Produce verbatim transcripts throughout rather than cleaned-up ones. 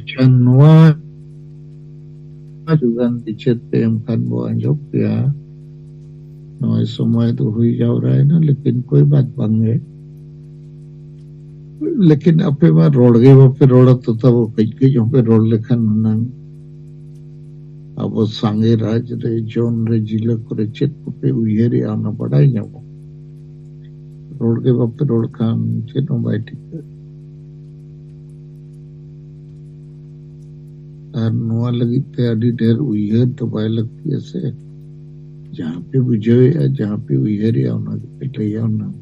ᱟᱪᱪᱷᱟ, ᱱᱚᱣᱟ ᱡᱩᱜᱟᱱ ᱵᱤᱪᱟᱹᱨ ᱯᱮ ᱮᱢ ᱠᱷᱟᱱ ᱵᱚ ᱟᱸᱡᱚᱢ ᱠᱮᱭᱟ᱾ ᱱᱚᱜᱼᱚᱭ ᱥᱚᱢᱚᱭ ᱫᱚ ᱦᱩᱭ ᱡᱟᱣᱨᱟᱭᱮᱱᱟ, ᱞᱮᱠᱤᱱ ᱠᱳᱭ ᱵᱟᱛ ᱵᱟᱝ ᱜᱮ᱾ ᱞᱮᱠᱤᱱ ᱟᱯᱮ ᱢᱟ ᱨᱚᱲ ᱜᱮ ᱵᱟᱯᱮ ᱨᱚᱲᱟ, ᱛᱚ ᱛᱟᱵᱚ ᱠᱟᱹᱡ ᱠᱟᱹᱡ ᱦᱚᱸᱯᱮ ᱨᱚᱲ ᱞᱮᱠᱷᱟᱱ ᱦᱩᱱᱟᱹᱝ ᱟᱵᱚ ᱥᱟᱸᱜᱮ ᱨᱟᱡᱽ ᱨᱮ, ᱡᱚᱱ ᱨᱮ, ᱡᱤᱞᱟᱹ ᱠᱚᱨᱮ ᱪᱮᱫ ᱠᱚᱯᱮ ᱩᱭᱦᱟᱹᱨᱮᱜᱼᱟ, ᱚᱱᱟ ᱵᱟᱰᱟᱭ ᱧᱟᱢᱚᱜ᱾ ᱨᱚᱲ ᱜᱮ ᱵᱟᱯᱮ ᱨᱚᱲ ᱠᱷᱟᱱ ᱪᱮᱫ ᱦᱚᱸ ᱵᱟᱭ ᱴᱷᱤᱠᱟᱹᱜ᱾ ᱟᱨ ᱱᱚᱣᱟ ᱞᱟᱹᱜᱤᱫ ᱛᱮ ᱟᱹᱰᱤ ᱰᱷᱮᱨ ᱩᱭᱦᱟᱹᱨ ᱫᱚ ᱵᱟᱭ ᱞᱟᱹᱠᱛᱤᱭᱟ ᱥᱮ᱾ ᱡᱟᱦᱟᱸ ᱯᱮ ᱵᱩᱡᱷᱟᱹᱣᱮᱜᱼᱟ, ᱡᱟᱦᱟᱸ ᱯᱮ ᱩᱭᱦᱟᱹᱨᱮᱜᱼᱟ, ᱚᱱᱟ ᱜᱮᱯᱮ ᱞᱟᱹᱭᱟ ᱦᱩᱱᱟᱹᱝ᱾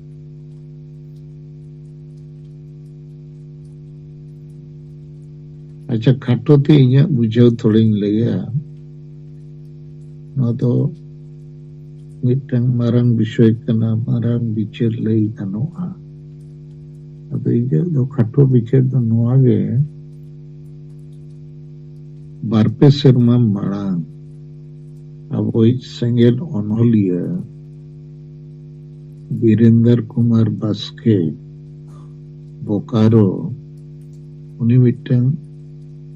ᱟᱪᱪᱷᱟ, ᱠᱷᱟᱴᱚ ᱛᱮ ᱤᱧᱟᱹᱜ ᱵᱩᱡᱷᱟᱹᱣ ᱛᱷᱚᱲᱟᱧ ᱞᱟᱹᱭᱟ᱾ ᱱᱚᱣᱟ ᱫᱚ ᱢᱤᱫᱴᱟᱝ ᱢᱟᱨᱟᱝ ᱵᱤᱥᱚᱭ ᱠᱟᱱᱟ, ᱢᱟᱨᱟᱝ ᱵᱤᱪᱟᱹᱨ ᱞᱟᱹᱭ ᱜᱟᱱᱚᱜᱼᱟ᱾ ᱟᱫᱚ ᱤᱧᱟᱹᱜ ᱫᱚ ᱠᱷᱟᱴᱚ ᱵᱤᱪᱟᱹᱨ ᱫᱚ ᱱᱚᱣᱟ ᱜᱮ, ᱵᱟᱨᱯᱮ ᱥᱮᱨᱢᱟ ᱢᱟᱲᱟᱝ ᱟᱵᱚᱭᱤᱡ ᱥᱮᱸᱜᱮᱞ ᱚᱱᱚᱞᱤᱭᱟᱹ ᱵᱤᱨᱮᱱᱫᱚᱨ ᱠᱩᱢᱟᱨ ᱵᱟᱥᱠᱮ, ᱵᱳᱠᱟᱨᱳ, ᱩᱱᱤ ᱢᱤᱫᱴᱟᱝ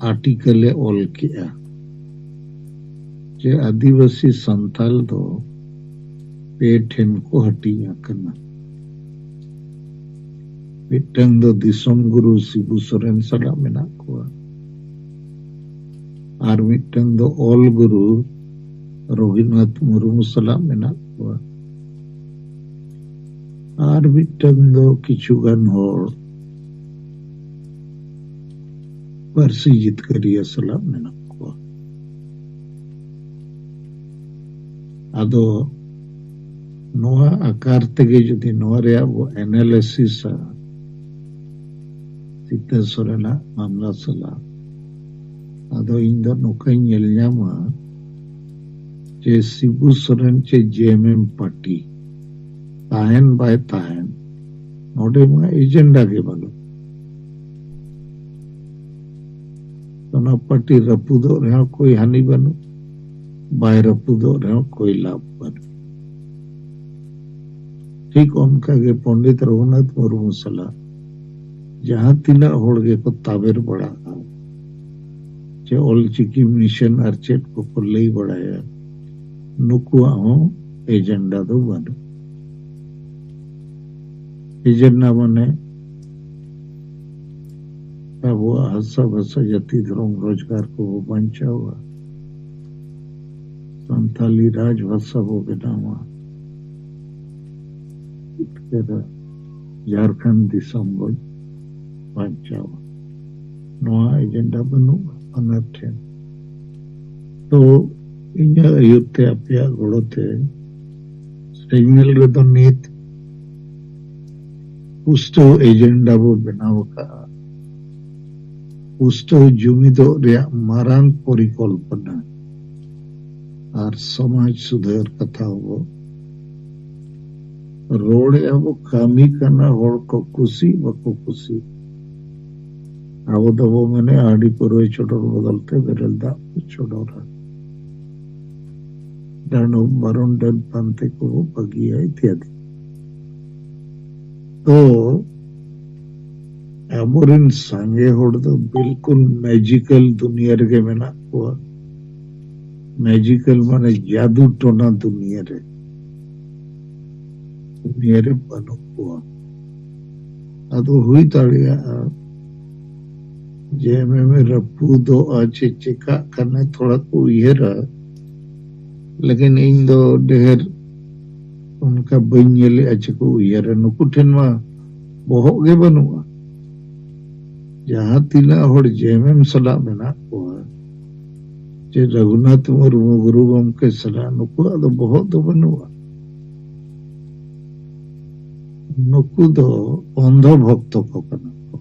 ᱟᱨᱴᱤᱠᱮᱞ ᱮ ᱚᱞ ᱠᱮᱜᱼᱟ ᱡᱮ ᱟᱹᱫᱤᱵᱟᱹᱥᱤ ᱥᱟᱱᱛᱟᱞ ᱫᱚ ᱯᱮ ᱴᱷᱮᱱ ᱠᱚ ᱦᱟᱹᱴᱤᱧ ᱟᱠᱟᱱᱟ᱾ ᱢᱤᱫᱴᱟᱝ ᱫᱚ ᱫᱤᱥᱚᱢ ᱜᱩᱨᱩ ᱥᱤᱵᱩ ᱥᱚᱨᱮᱱ ᱥᱟᱞᱟᱜ ᱢᱮᱱᱟᱜ ᱠᱚᱣᱟ, ᱟᱨ ᱢᱤᱫᱴᱟᱝ ᱫᱚ ᱚᱞ ᱜᱩᱨᱩ ᱨᱚᱜᱷᱩᱱᱟᱛᱷ ᱢᱩᱨᱢᱩ ᱥᱟᱞᱟᱜ ᱢᱮᱱᱟᱜ ᱠᱚᱣᱟ, ᱟᱨ ᱢᱤᱫᱴᱟᱝ ᱫᱚ ᱠᱤᱪᱷᱩ ᱜᱟᱱ ᱦᱚᱲ ᱯᱟᱹᱨᱥᱤ ᱡᱤᱛᱠᱟᱹᱨᱤᱭᱟᱹ ᱥᱟᱞᱟᱜ ᱢᱮᱱᱟᱜ ᱠᱚᱣᱟ᱾ ᱟᱫᱚ ᱱᱚᱣᱟ ᱟᱠᱟᱨ ᱛᱮᱜᱮ ᱡᱩᱫᱤ ᱱᱚᱣᱟ ᱨᱮᱭᱟᱜ ᱵᱚ ᱮᱱᱟᱞᱤᱥᱤᱥᱟ ᱥᱤᱛᱟᱹ ᱥᱚᱨᱮᱱᱟᱜ ᱢᱟᱢᱞᱟ ᱥᱟᱞᱟᱜ, ᱟᱫᱚ ᱤᱧ ᱫᱚ ᱱᱚᱝᱠᱟᱧ ᱧᱮᱞ ᱧᱟᱢᱟ ᱡᱮ ᱥᱤᱵᱩ ᱥᱚᱨᱮᱱ ᱪᱮ ᱡᱮ ᱮᱢ ᱮᱢ ᱯᱟᱨᱴᱤ ᱛᱟᱦᱮᱱ ᱵᱟᱭ ᱛᱟᱦᱮᱱ, ᱱᱚᱰᱮ ᱢᱟ ᱮᱡᱮᱱᱰᱟ ᱜᱮ ᱵᱟᱹᱱᱩᱜ᱾ ᱚᱱᱟ ᱯᱟᱨᱴᱤ ᱨᱟᱹᱯᱩᱫᱚᱜ ᱨᱮᱦᱚᱸ ᱠᱳᱭ ᱦᱟᱹᱱᱤ ᱵᱟᱹᱱᱩᱜ, ᱵᱟᱭ ᱨᱟᱹᱯᱩᱫᱚᱜ ᱨᱮᱦᱚᱸ ᱠᱳᱭ ᱞᱟᱵᱷ ᱵᱟᱹᱱᱩᱜ᱾ ᱴᱷᱤᱠ ᱚᱱᱠᱟ ᱜᱮ ᱯᱚᱱᱰᱤᱛ ᱨᱚᱜᱷᱩᱱᱟᱛᱷ ᱢᱩᱨᱢᱩ ᱥᱟᱞᱟᱜ ᱡᱟᱦᱟᱸ ᱛᱤᱱᱟᱹᱜ ᱦᱚᱲ ᱜᱮᱠᱚ ᱛᱟᱵᱮᱨ ᱵᱟᱲᱟᱜᱼᱟ, ᱪᱮ ᱚᱞᱪᱤᱠᱤ ᱢᱤᱥᱚᱱ ᱟᱨ ᱪᱮᱫ ᱠᱚᱠᱚ ᱞᱟᱹᱭ ᱵᱟᱲᱟᱭᱟ, ᱱᱩᱠᱩᱣᱟᱜ ᱦᱚᱸ ᱮᱡᱮᱱᱰᱟ ᱫᱚ ᱵᱟᱹᱱᱩᱜ᱾ ᱮᱡᱮᱱᱰᱟ ᱢᱟᱱᱮ ᱟᱵᱚᱣᱟᱜ ᱦᱟᱥᱟ ᱵᱷᱟᱥᱟ ᱡᱟᱹᱛᱤ ᱫᱷᱚᱨᱚᱢ ᱨᱳᱡᱽᱜᱟᱨ ᱠᱚᱵᱚ ᱵᱟᱧᱪᱟᱣᱟ, ᱥᱟᱱᱛᱟᱞᱤ ᱨᱟᱡᱽ ᱵᱷᱟᱥᱟ ᱵᱚ ᱵᱮᱱᱟᱣᱟ, ᱡᱤᱛᱠᱟᱹᱨᱟ ᱡᱷᱟᱲᱠᱷᱚᱸᱰ ᱫᱤᱥᱚᱢ ᱵᱚ ᱵᱟᱧᱪᱟᱣᱟ᱾ ᱱᱚᱣᱟ ᱮᱡᱮᱱᱰᱟ ᱵᱟᱹᱱᱩᱜᱼᱟ ᱵᱟᱱᱟᱨ ᱴᱷᱮᱱ᱾ ᱛᱚ ᱤᱧᱟᱹᱜ ᱟᱹᱭᱩᱨ ᱛᱮ, ᱟᱯᱮᱭᱟᱜ ᱜᱚᱲᱚ ᱛᱮ ᱥᱮᱸᱜᱮᱞ ᱨᱮᱫᱚ ᱱᱤᱛ ᱯᱩᱥᱴᱟᱹᱣ ᱮᱡᱮᱱᱰᱟ ᱵᱚ ᱵᱮᱱᱟᱣ ᱟᱠᱟᱫᱼᱟ᱾ ᱯᱩᱥᱴᱟᱹᱣ ᱡᱩᱢᱤᱫᱚᱜ ᱨᱮᱭᱟᱜ ᱢᱟᱨᱟᱝ ᱯᱚᱨᱤᱠᱚᱞᱯᱚᱱᱟ ᱟᱨ ᱥᱚᱢᱟᱡᱽ ᱥᱩᱫᱷᱟᱹᱨ ᱠᱟᱛᱷᱟ ᱵᱚ ᱨᱚᱲᱮᱫᱼᱟ ᱵᱚ, ᱠᱟᱹᱢᱤ ᱠᱟᱱᱟ, ᱦᱚᱲ ᱠᱚ ᱠᱩᱥᱤ ᱵᱟᱠᱚ ᱠᱩᱥᱤ᱾ ᱟᱵᱚ ᱫᱚᱵᱚ ᱢᱮᱱᱮᱫᱼᱟ ᱦᱟᱺᱰᱤ ᱯᱟᱹᱨᱣᱟᱹ ᱪᱚᱰᱚᱨ ᱵᱚᱫᱚᱞ ᱛᱮ ᱵᱮᱨᱮᱞ ᱫᱟᱜ ᱵᱚ ᱪᱚᱰᱚᱨᱟ, ᱰᱟᱸᱰᱚᱢ ᱵᱟᱨᱚᱱ ᱰᱟᱹᱱ ᱯᱟᱱᱛᱮ ᱠᱚᱵᱚ ᱵᱟᱹᱜᱤᱭᱟ ᱤᱛᱭᱟᱫᱤ᱾ ᱛᱚ ᱟᱵᱚᱨᱮᱱ ᱥᱟᱸᱜᱮ ᱦᱚᱲ ᱫᱚ ᱵᱤᱞᱠᱩᱞ ᱢᱮᱡᱤᱠᱟᱞ ᱫᱩᱱᱤᱭᱟᱹ ᱨᱮᱜᱮ ᱢᱮᱱᱟᱜ ᱠᱚᱣᱟ᱾ ᱢᱮᱡᱤᱠᱟᱞ ᱢᱟᱱᱮ ᱡᱟᱫᱩ ᱴᱚᱱᱟ ᱫᱩᱱᱤᱭᱟᱹ ᱨᱮ, ᱫᱩᱱᱤᱭᱟᱹ ᱨᱮ ᱵᱟᱹᱱᱩᱜ ᱠᱚᱣᱟ᱾ ᱟᱫᱚ ᱦᱩᱭ ᱫᱟᱲᱮᱭᱟᱜᱼᱟ ᱡᱮ ᱮᱢ ᱮᱢ ᱮ ᱨᱟᱹᱯᱩᱫᱚᱜᱼᱟ ᱪᱮ ᱪᱮᱠᱟᱜ ᱠᱟᱱᱟ ᱛᱷᱚᱲᱟ ᱠᱚ ᱩᱭᱦᱟᱹᱨᱟ, ᱞᱮᱠᱤᱱ ᱤᱧ ᱫᱚ ᱰᱷᱮᱨ ᱚᱱᱠᱟ ᱵᱟᱹᱧ ᱧᱮᱞᱮᱜᱼᱟ ᱪᱮ ᱠᱚ ᱩᱭᱦᱟᱹᱨᱟ᱾ ᱱᱩᱠᱩ ᱴᱷᱮᱱ ᱢᱟ ᱵᱚᱦᱚᱜ ᱜᱮ ᱵᱟᱹᱱᱩᱜᱼᱟ᱾ ᱡᱟᱦᱟᱸ ᱛᱤᱱᱟᱹᱜ ᱦᱚᱲ ᱡᱮ ᱮᱢ ᱮᱢ ᱥᱟᱞᱟᱜ ᱢᱮᱱᱟᱜ ᱠᱚᱣᱟ, ᱪᱮ ᱨᱟᱹᱜᱷᱩᱱᱟᱛᱷ ᱢᱩᱨᱢᱩ ᱜᱩᱨᱩ ᱜᱚᱢᱠᱮ ᱥᱟᱞᱟᱜ, ᱱᱩᱠᱩᱣᱟᱜ ᱫᱚ ᱵᱚᱦᱚᱜ ᱫᱚ ᱵᱟᱹᱱᱩᱜᱼᱟ᱾ ᱱᱩᱠᱩ ᱫᱚ ᱚᱱᱫᱷᱚ ᱵᱷᱚᱠᱛᱚ ᱠᱚ ᱠᱟᱱᱟ ᱠᱚ᱾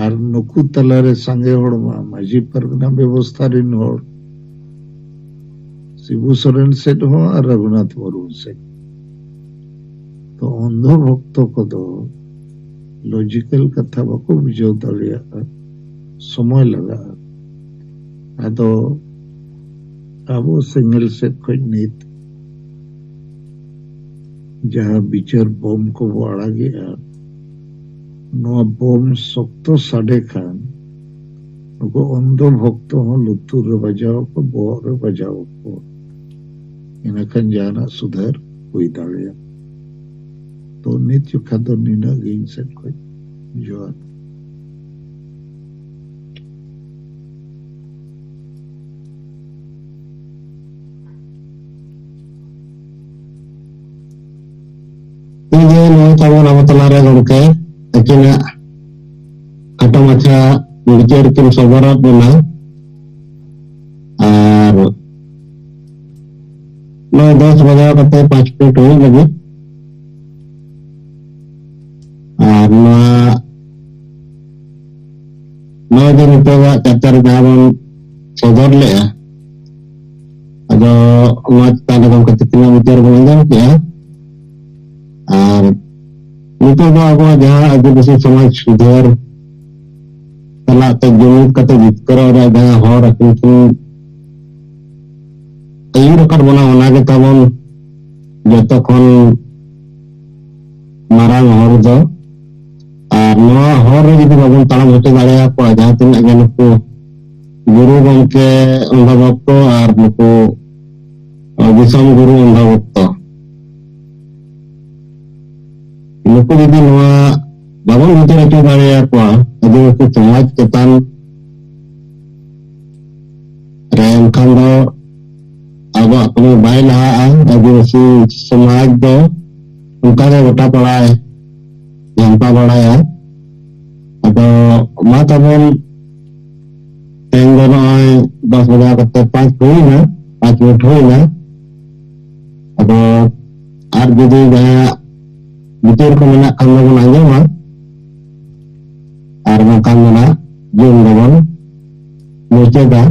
ᱟᱨ ᱱᱩᱠᱩ ᱛᱟᱞᱟᱨᱮ ᱥᱟᱸᱜᱮ ᱦᱚᱲ ᱢᱟ ᱢᱟᱹᱡᱷᱤ ᱯᱟᱨᱜᱟᱱᱟ ᱵᱮᱵᱚᱥᱛᱷᱟ ᱨᱮᱱ ᱦᱚᱲ, ᱥᱤᱵᱩ ᱥᱚᱨᱮᱱ ᱥᱮᱫ ᱦᱚᱸ ᱟᱨ ᱨᱟᱹᱜᱷᱩᱱᱟᱛᱷ ᱢᱩᱨᱢᱩ ᱥᱮᱫ᱾ ᱛᱚ ᱚᱱᱫᱷᱚ ᱵᱷᱚᱠᱛᱚ ᱠᱚᱫᱚ ᱞᱚᱡᱤᱠᱟᱞ ᱠᱟᱛᱷᱟ ᱵᱟᱠᱚ ᱵᱩᱡᱷᱟᱹᱣ ᱫᱟᱲᱮᱭᱟᱜᱼᱟ, ᱥᱚᱢᱚᱭ ᱞᱟᱜᱟᱜᱼᱟ᱾ ᱟᱫᱚ ᱟᱵᱚ ᱥᱮᱸᱜᱮᱞ ᱥᱮᱫ ᱠᱷᱚᱱ ᱱᱤᱛ ᱡᱟᱦᱟᱸ ᱵᱤᱪᱟᱹᱨ ᱵᱳᱢ ᱠᱚᱵᱚ ᱟᱲᱟᱜᱮᱜᱼᱟ, ᱱᱚᱣᱟ ᱵᱳᱢ ᱥᱚᱠᱛᱚ ᱥᱟᱰᱮ ᱠᱷᱟᱱ ᱱᱩᱠᱩ ᱚᱱᱫᱷᱚ ᱵᱷᱚᱠᱛᱚ ᱦᱚᱸ ᱞᱩᱛᱩᱨ ᱨᱮ ᱵᱟᱡᱟᱣ ᱟᱠᱚ, ᱵᱚᱦᱚᱜ ᱨᱮ ᱵᱟᱡᱟᱣ ᱟᱠᱚ, ᱤᱱᱟᱹᱠᱷᱟᱱ ᱡᱟᱦᱟᱱᱟᱜ ᱥᱩᱫᱷᱟᱹᱨ ᱦᱩᱭ ᱫᱟᱲᱮᱭᱟᱜᱼᱟ᱾ ᱛᱚ ᱱᱤᱛ ᱡᱚᱠᱷᱟ ᱫᱚ ᱱᱤᱱᱟᱹᱜ ᱜᱮ ᱤᱧ ᱥᱮᱫ ᱠᱷᱚᱱ᱾ ᱡᱚᱦᱟᱨ᱾ ᱴᱷᱤᱠ ᱜᱮᱭᱟ, ᱱᱚᱜᱼᱚᱭ ᱛᱟᱵᱚᱱ ᱟᱵᱚ ᱛᱟᱞᱟᱨᱮ ᱜᱚᱢᱠᱮ ᱟᱹᱠᱤᱱᱟᱜ ᱠᱷᱟᱴᱚ ᱢᱟᱪᱷᱟ ᱵᱤᱪᱟᱹᱨ ᱠᱤᱱ ᱥᱚᱫᱚᱨᱟᱫ ᱵᱚᱱᱟ᱾ ᱟᱨ ᱱᱚᱜᱼᱚᱭ ᱫᱚᱥ ᱵᱟᱡᱟᱣ ᱠᱟᱛᱮ ᱯᱟᱸᱪ ᱢᱤᱱᱤᱴ ᱦᱩᱭᱩᱜ ᱞᱟᱹᱜᱤᱫ᱾ ᱟᱨ ᱱᱚᱣᱟ, ᱱᱚᱣᱟ ᱡᱮ ᱱᱤᱛᱚᱜᱟᱜ ᱪᱟᱨᱪᱟ ᱨᱮ ᱡᱟᱦᱟᱸ ᱵᱚᱱ ᱥᱚᱫᱚᱨ ᱞᱮᱜᱼᱟ, ᱟᱫᱚ ᱱᱚᱣᱟ ᱪᱮᱛᱟᱱ ᱨᱮ ᱜᱚᱢᱠᱮ ᱛᱤᱠᱤᱱᱟᱜ ᱵᱤᱪᱟᱹᱨ ᱵᱚᱱ ᱟᱸᱡᱚᱢ ᱠᱮᱜᱼᱟ᱾ ᱟᱨ ᱱᱤᱛᱚᱜ ᱫᱚ ᱟᱵᱚᱣᱟᱜ ᱡᱟᱦᱟᱸ ᱟᱹᱫᱤᱵᱟᱹᱥᱤ ᱥᱚᱢᱟᱡᱽ ᱥᱩᱫᱷᱟᱹᱨ ᱥᱟᱞᱟᱜ ᱛᱮ ᱡᱩᱢᱤᱫ ᱠᱟᱛᱮ ᱡᱤᱛᱠᱟᱹᱨᱚᱜ ᱨᱮᱭᱟᱜ ᱡᱟᱦᱟᱸ ᱦᱚᱨ ᱟᱹᱠᱤᱱ ᱠᱤᱱ ᱟᱹᱭᱩᱨ ᱟᱠᱟᱫ ᱵᱚᱱᱟ, ᱚᱱᱟ ᱜᱮ ᱛᱟᱵᱚᱱ ᱡᱚᱛᱚ ᱠᱷᱚᱱ ᱢᱟᱨᱟᱝ ᱦᱚᱨ ᱫᱚ᱾ ᱟᱨ ᱱᱚᱣᱟ ᱦᱚᱨ ᱨᱮ ᱡᱩᱫᱤ ᱵᱟᱵᱚᱱ ᱛᱟᱲᱟᱢ ᱦᱚᱪᱚ ᱫᱟᱲᱮᱭᱟᱠᱚᱣᱟ, ᱡᱟᱦᱟᱸ ᱛᱤᱱᱟᱹᱜ ᱜᱮ ᱱᱩᱠᱩ ᱜᱩᱨᱩ ᱜᱚᱢᱠᱮ ᱚᱱᱫᱷᱚ ᱵᱷᱚᱠᱛᱚ ᱟᱨ ᱱᱩᱠᱩ ᱫᱤᱥᱚᱢ ᱜᱩᱨᱩ ᱚᱱᱫᱷᱚ ᱵᱷᱚᱠᱛᱚ, ᱱᱩᱠᱩ ᱡᱩᱫᱤ ᱱᱚᱣᱟ ᱵᱟᱵᱚᱱ ᱵᱩᱡᱷᱟᱹᱣ ᱦᱚᱪᱚ ᱫᱟᱲᱮᱭᱟᱠᱚᱣᱟ ᱟᱹᱫᱤᱵᱟᱹᱥᱤ ᱥᱚᱢᱟᱡᱽ ᱪᱮᱛᱟᱱ ᱨᱮ, ᱮᱱᱠᱷᱟᱱ ᱫᱚ ᱟᱵᱚᱣᱟᱜ ᱠᱟᱹᱢᱤ ᱵᱟᱭ ᱞᱟᱦᱟᱜᱼᱟ᱾ ᱟᱹᱫᱤᱵᱟᱹᱥᱤ ᱥᱚᱢᱟᱡᱽ ᱫᱚ ᱚᱱᱠᱟᱜᱮ ᱜᱚᱴᱟ ᱯᱟᱲᱟᱭ ᱡᱷᱟᱢᱯᱟ ᱵᱟᱲᱟᱭᱟ᱾ ᱟᱫᱚ ᱢᱟ ᱛᱟᱵᱚᱱ, ᱛᱮᱦᱮᱧ ᱫᱚ ᱱᱚᱜᱼᱚᱭ ᱫᱚᱥ ᱵᱟᱡᱟᱣ ᱠᱟᱛᱮ ᱯᱟᱸᱪ ᱦᱩᱭᱱᱟ, ᱯᱟᱸᱪ ᱢᱤᱱᱤᱴ ᱦᱩᱭᱱᱟ᱾ ᱟᱫᱚ ᱟᱨ ᱡᱩᱫᱤ ᱡᱟᱦᱟᱸᱭᱟᱜ ᱵᱤᱪᱟᱹᱨ ᱠᱚ ᱢᱮᱱᱟᱜ ᱠᱷᱟᱱ ᱫᱚᱵᱚᱱ ᱟᱸᱡᱚᱢᱟ, ᱟᱨ ᱵᱟᱝᱠᱷᱟᱱ ᱫᱚ ᱱᱟᱜ ᱡᱚᱢ ᱫᱚᱵᱚᱱ ᱢᱩᱪᱟᱹᱫᱟ᱾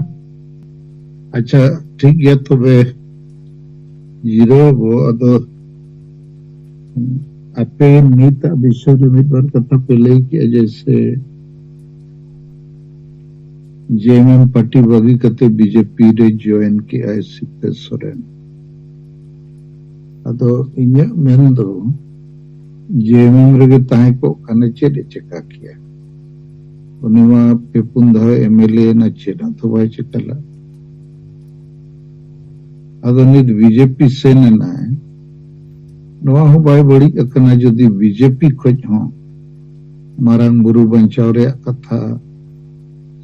ᱟᱪᱪᱷᱟ, ᱴᱷᱤᱠ ᱜᱮᱭᱟ, ᱛᱚᱵᱮ ᱡᱤᱨᱟᱹᱣ ᱟᱵᱚ᱾ ᱟᱫᱚ ᱟᱯᱮ ᱱᱤᱛᱟᱜ ᱵᱤᱥᱚᱭ ᱨᱮ ᱢᱤᱫ ᱵᱟᱨ ᱠᱟᱛᱷᱟ ᱯᱮ ᱞᱟᱹᱭ ᱠᱮᱜᱼᱟ, ᱡᱮᱭᱥᱮ ᱡᱮ ᱮᱢ ᱮᱢ ᱯᱟᱨᱴᱤ ᱵᱟᱹᱜᱤ ᱠᱟᱛᱮ ᱵᱤ ᱡᱮ ᱯᱤ ᱨᱮ ᱡᱚᱭᱮᱱ ᱠᱮᱜᱼᱟᱭ ᱥᱤᱛᱟᱹ ᱥᱚᱨᱮᱱ᱾ ᱟᱫᱚ ᱤᱧᱟᱹᱜ ᱢᱮᱱ ᱫᱚ, ᱡᱮ ᱮᱢ ᱮᱢ ᱨᱮᱜᱮ ᱛᱟᱦᱮᱸ ᱠᱚᱜ ᱠᱷᱟᱱᱮ ᱪᱮᱫ ᱮ ᱪᱮᱠᱟ ᱠᱮᱭᱟ? ᱩᱱᱤ ᱢᱟ ᱯᱮ ᱯᱩᱱ ᱫᱷᱟᱣ ᱮᱢ ᱮᱞ ᱮ ᱮᱱᱟ, ᱪᱮᱫ ᱦᱚᱸᱛᱚ ᱵᱟᱭ ᱪᱤᱠᱟᱹ ᱞᱮᱫ᱾ ᱟᱫᱚ ᱱᱤᱛ ᱵᱤ ᱡᱮ ᱯᱤ ᱥᱮᱱ ᱮᱱᱟᱭ, ᱱᱚᱣᱟ ᱦᱚᱸ ᱵᱟᱭ ᱵᱟᱹᱲᱤᱡ ᱟᱠᱟᱱᱟ᱾ ᱡᱩᱫᱤ ᱵᱤ ᱡᱮ ᱯᱤ ᱠᱷᱚᱡ ᱦᱚᱸ ᱢᱟᱨᱟᱝ ᱵᱩᱨᱩ ᱵᱟᱧᱪᱟᱣ ᱨᱮᱭᱟᱜ ᱠᱟᱛᱷᱟ,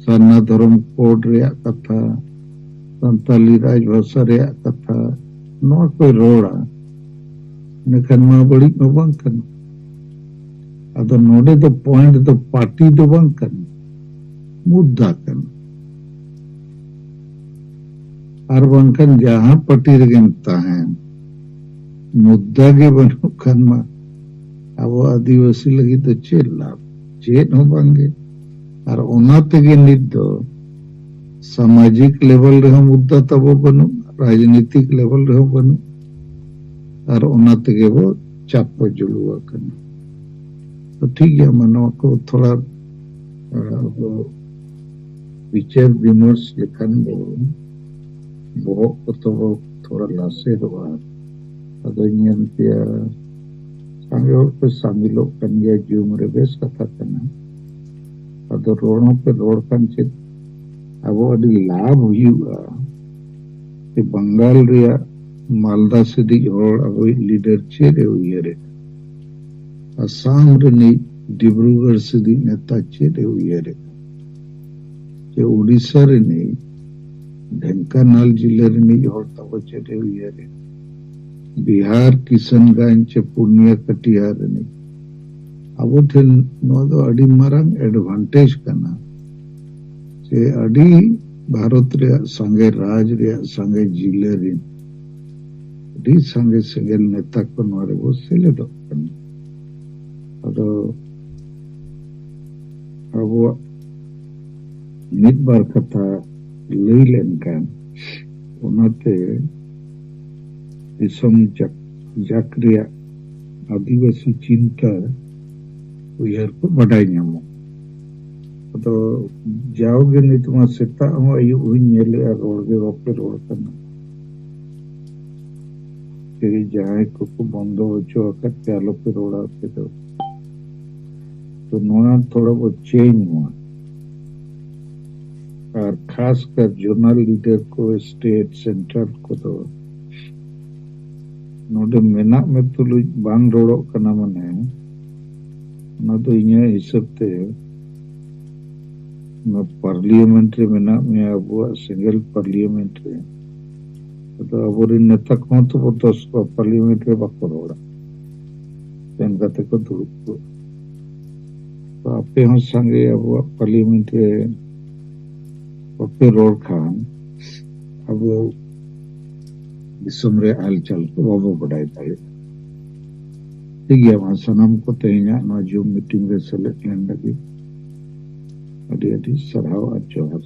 ᱥᱟᱨᱱᱟ ᱫᱷᱚᱨᱚᱢ ᱠᱳᱰ ᱨᱮᱭᱟᱜ ᱠᱟᱛᱷᱟ, ᱥᱟᱱᱛᱟᱞᱤ ᱨᱟᱡᱽ ᱵᱷᱟᱥᱟ ᱨᱮᱭᱟᱜ ᱠᱟᱛᱷᱟ, ᱱᱚᱣᱟ ᱠᱚᱭ ᱨᱚᱲᱟ, ᱤᱱᱟᱹᱠᱷᱟᱱ ᱢᱟ ᱵᱟᱹᱲᱤᱡ ᱢᱟ ᱵᱟᱝ ᱠᱟᱱᱟ᱾ ᱟᱫᱚ ᱱᱚᱰᱮ ᱫᱚ ᱯᱚᱭᱮᱱᱴ ᱫᱚ ᱯᱟᱨᱴᱤ ᱫᱚ ᱵᱟᱝ ᱠᱟᱱᱟ, ᱢᱩᱫᱽᱫᱟ ᱠᱟᱱᱟ᱾ ᱟᱨ ᱵᱟᱝᱠᱷᱟᱱ ᱡᱟᱦᱟᱸ ᱯᱟᱨᱴᱤ ᱨᱮᱜᱮᱢ ᱛᱟᱦᱮᱱ, ᱢᱩᱫᱽᱫᱟ ᱜᱮ ᱵᱟᱹᱱᱩᱜ ᱠᱷᱟᱱ ᱢᱟ ᱟᱵᱚ ᱟᱹᱫᱤᱵᱟᱹᱥᱤ ᱞᱟᱹᱜᱤᱫ ᱫᱚ ᱪᱮᱫ ᱞᱟᱵᱷ? ᱪᱮᱫ ᱦᱚᱸ ᱵᱟᱝᱜᱮ᱾ ᱟᱨ ᱚᱱᱟ ᱛᱮᱜᱮ ᱱᱤᱛ ᱫᱚ ᱥᱟᱢᱟᱡᱤᱠ ᱞᱮᱵᱮᱞ ᱨᱮᱦᱚᱸ ᱢᱩᱫᱽᱫᱟ ᱛᱟᱵᱚ ᱵᱟᱹᱱᱩᱜ, ᱨᱟᱡᱽᱱᱤᱛᱤᱠ ᱞᱮᱵᱮᱞ ᱨᱮᱦᱚᱸ ᱵᱟᱹᱱᱩᱜ, ᱟᱨ ᱚᱱᱟ ᱛᱮᱜᱮ ᱵᱚ ᱪᱟᱯ ᱯᱚ ᱡᱩᱞᱩ ᱟᱠᱟᱱᱟ᱾ ᱛᱚ ᱴᱷᱤᱠ ᱜᱮᱭᱟ, ᱢᱟ ᱱᱚᱣᱟ ᱠᱚ ᱛᱷᱚᱲᱟ, ᱟᱵᱚ ᱵᱤᱪᱟᱹᱨ ᱵᱤᱢᱚᱨᱥ ᱞᱮᱠᱷᱟᱱ ᱫᱚ ᱵᱚᱦᱚᱜ ᱠᱚ ᱛᱟᱵᱚ ᱛᱷᱚᱲᱟ ᱞᱟᱥᱮᱨᱚᱜᱼᱟ᱾ ᱟᱫᱚᱧ ᱧᱮᱞ ᱯᱮᱭᱟ, ᱥᱟᱸᱜᱮ ᱦᱚᱲ ᱯᱮ ᱥᱟᱢᱤᱞᱚᱜ ᱠᱟᱱ ᱜᱮᱭᱟ ᱡᱩᱢ ᱨᱮ, ᱵᱮᱥ ᱠᱟᱛᱷᱟ ᱠᱟᱱᱟ᱾ ᱟᱫᱚ ᱨᱚᱲ ᱦᱚᱸᱯᱮ ᱨᱚᱲ ᱠᱷᱟᱱ ᱪᱮᱫ ᱟᱵᱚ ᱟᱹᱰᱤ ᱞᱟᱵᱷ ᱦᱩᱭᱩᱜᱼᱟ ᱡᱮ ᱵᱟᱝᱜᱟᱞ ᱨᱮᱭᱟᱜ ᱢᱟᱞᱫᱟ ᱥᱮᱫᱤᱡ ᱦᱚᱲ ᱟᱵᱚᱭᱤᱡ ᱞᱤᱰᱟᱨ ᱪᱮᱫ ᱮ ᱩᱭᱦᱟᱹᱨᱮᱫ, ᱟᱥᱟᱢ ᱨᱤᱱᱤᱡ ᱰᱤᱵᱽᱨᱩᱜᱚᱲ ᱥᱮᱫᱤᱡ ᱱᱮᱛᱟ ᱪᱮᱫ ᱮ ᱩᱭᱦᱟᱹᱨᱮᱫ, ᱡᱮ ᱩᱰᱤᱥᱟ ᱨᱤᱱᱤᱡ ᱰᱷᱮᱝᱠᱟᱱᱟᱞ ᱡᱤᱞᱟᱹ ᱨᱤᱱᱤᱡ ᱦᱚᱲ ᱛᱟᱵᱚ ᱪᱮᱫ ᱮ ᱩᱭᱦᱟᱹᱨᱮᱫ, ᱵᱤᱦᱟᱨ ᱠᱤᱥᱟᱱᱜᱚᱸᱡᱽ ᱪᱮ ᱯᱩᱨᱱᱤᱭᱟ ᱠᱟᱴᱤᱦᱟᱨ ᱨᱤᱱᱤᱡ᱾ ᱟᱵᱚ ᱴᱷᱮᱱ ᱱᱚᱣᱟ ᱫᱚ ᱟᱹᱰᱤ ᱢᱟᱨᱟᱝ ᱮᱰᱵᱷᱟᱱᱴᱮᱡᱽ ᱠᱟᱱᱟ ᱡᱮ ᱟᱹᱰᱤ ᱵᱷᱟᱨᱚᱛ ᱨᱮᱭᱟᱜ ᱥᱟᱸᱜᱮ ᱨᱟᱡᱽ ᱨᱮᱭᱟᱜ ᱥᱟᱸᱜᱮ ᱡᱤᱞᱟᱹ ᱨᱤᱱ ᱟᱹᱰᱤ ᱥᱟᱸᱜᱮ ᱥᱮᱸᱜᱮᱞ ᱱᱮᱛᱟ ᱠᱚ ᱱᱚᱣᱟ ᱨᱮᱵᱚ ᱥᱮᱞᱮᱫᱚᱜ ᱠᱟᱱᱟ᱾ ᱟᱫᱚ ᱟᱵᱚᱣᱟᱜ ᱢᱤᱫ ᱵᱟᱨ ᱠᱟᱛᱷᱟ ᱞᱟᱹᱭ ᱞᱮᱱᱠᱷᱟᱱ, ᱚᱱᱟᱛᱮ ᱫᱤᱥᱚᱢ ᱡᱟᱠ, ᱡᱟᱠ ᱨᱮᱭᱟᱜ ᱟᱹᱫᱤᱵᱟᱹᱥᱤ ᱪᱤᱱᱛᱟᱹ ᱩᱭᱦᱟᱹᱨ ᱠᱚ ᱵᱟᱰᱟᱭ ᱧᱟᱢᱚᱜ᱾ ᱟᱫᱚ ᱡᱟᱣᱜᱮ ᱱᱤᱛ ᱢᱟ ᱥᱮᱛᱟᱜ ᱦᱚᱸ ᱟᱹᱭᱩᱵ ᱦᱚᱸᱧ ᱧᱮᱞᱮᱜᱼᱟ, ᱨᱚᱲ ᱜᱮ ᱵᱟᱯᱮ ᱨᱚᱲ ᱠᱟᱱᱟ᱾ ᱛᱮᱜᱮ ᱡᱟᱦᱟᱸᱭ ᱠᱚᱠᱚ ᱵᱚᱱᱫᱚ ᱦᱚᱪᱚ ᱟᱠᱟᱫ ᱯᱮ, ᱟᱞᱚᱯᱮ ᱨᱚᱲᱟ ᱟᱯᱮ ᱫᱚ᱾ ᱛᱚ ᱱᱚᱣᱟ ᱛᱷᱚᱲᱟ ᱵᱚ ᱪᱮᱧᱡᱽ ᱢᱟ᱾ ᱟᱨ ᱠᱷᱟᱥ ᱠᱟᱨ ᱡᱳᱱᱟᱞ ᱞᱤᱰᱟᱨ ᱠᱚ, ᱥᱴᱮᱴ, ᱥᱮᱱᱴᱨᱟᱞ ᱠᱚᱫᱚ ᱱᱚᱰᱮ ᱢᱮᱱᱟᱜ ᱢᱮ ᱛᱩᱞᱩᱡ ᱵᱟᱝ ᱨᱚᱲᱚᱜ ᱠᱟᱱᱟ, ᱢᱟᱱᱮ ᱚᱱᱟ ᱫᱚ ᱤᱧᱟᱹᱜ ᱦᱤᱥᱟᱹᱵ ᱛᱮ ᱚᱱᱟ ᱯᱟᱨᱞᱤᱭᱟᱢᱮᱱᱴ ᱨᱮ ᱢᱮᱱᱟᱜ ᱢᱮᱭᱟ, ᱟᱵᱚᱣᱟᱜ ᱥᱮᱸᱜᱮᱞ ᱯᱟᱨᱞᱤᱭᱟᱢᱮᱱᱴ ᱨᱮ᱾ ᱟᱫᱚ ᱟᱵᱚᱨᱮᱱ ᱱᱮᱛᱟ ᱠᱚᱦᱚᱸ ᱛᱚ ᱵᱚ ᱫᱚᱥ ᱠᱚᱣᱟ ᱯᱟᱨᱞᱤᱭᱟᱢᱮᱱᱴ ᱨᱮ ᱵᱟᱠᱚ ᱨᱚᱲᱟ, ᱥᱮᱱ ᱠᱟᱛᱮ ᱠᱚ ᱫᱩᱲᱩᱵ ᱠᱚᱜᱼᱟ᱾ ᱛᱚ ᱟᱯᱮ ᱦᱚᱸ ᱥᱟᱸᱜᱮ ᱟᱵᱚᱣᱟᱜ ᱯᱟᱨᱞᱤᱭᱟᱢᱮᱱᱴ ᱨᱮ ᱵᱟᱯᱮ ᱨᱚᱲ ᱠᱷᱟᱱ ᱟᱵᱚ ᱫᱤᱥᱚᱢ ᱨᱮ ᱦᱟᱞᱪᱟᱞ ᱠᱚ ᱵᱟᱵᱚ ᱵᱟᱰᱟᱭ ᱫᱟᱲᱮᱭᱟᱜᱼᱟ᱾ ᱴᱷᱤᱠ ᱜᱮᱭᱟ, ᱢᱟ ᱥᱟᱱᱟᱢ ᱠᱚ ᱛᱮᱦᱮᱧᱟᱜ ᱱᱚᱣᱟ ᱡᱩᱢ ᱢᱤᱴᱤᱝ ᱨᱮ ᱥᱮᱞᱮᱫ ᱞᱮᱱ ᱞᱟᱹᱜᱤᱫ ᱟᱹᱰᱤ ᱟᱹᱰᱤ ᱥᱟᱨᱦᱟᱣ ᱟᱨ ᱡᱚᱦᱟᱨ᱾